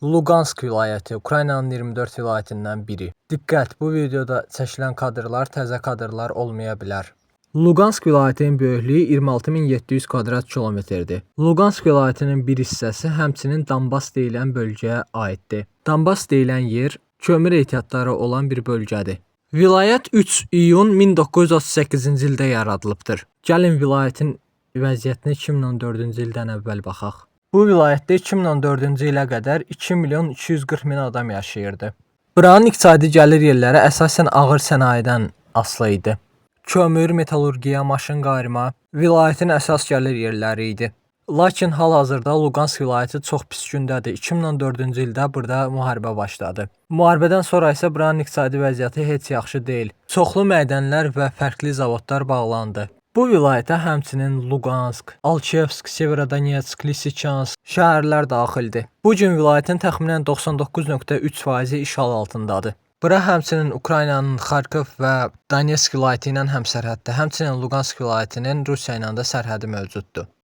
Luqansk vilayəti Ukraynanın 24 vilayətindən biri. Diqqət, bu videoda çəkilən kadrlar təzə kadrlar olmaya bilər. Luqansk vilayətinin böyüklüyü 26700 kvadrat kilometrdir. Luqansk vilayətinin bir hissəsi həmçinin Donbas deyilən bölgəyə aiddir. Donbas deyilən yer kömür ehtiyatları olan bir bölgədir. Vilayət 3 iyun 1938-ci ildə yaradılıbdır. Gəlin vilayətin vəziyyətinə 2014-cü ildən əvvəl baxaq. Bu vilayətdə 2014-cü ilə qədər 2 milyon 240 min adam yaşayırdı. Buranın iqtisadi gəlir yerləri əsasən ağır sənayedən asılı idi. Kömür, metallurgiya, maşın qayırma vilayətin əsas gəlir yerləri idi. Lakin hal-hazırda Luqansk vilayəti çox pis gündədir. 2014-cü ildə burada müharibə başladı. Müharibədən sonra isə buranın iqtisadi vəziyyəti heç yaxşı deyil. Çoxlu mədənlər və fərqli zavodlar bağlandı. Bu vilayətə həmçinin Luqansk, Alçevsk, Severodonetsk, Lisiçansk şəhərlər daxildir. Bu gün vilayətin təxminən 99.3%-i işğal altındadır. Bura həmçinin Ukraynanın Xarkov və Donetsk vilayəti ilə həmsərhəddir. Həmçinin Luqansk vilayətinin Rusiya ilə də sərhədi mövcuddur.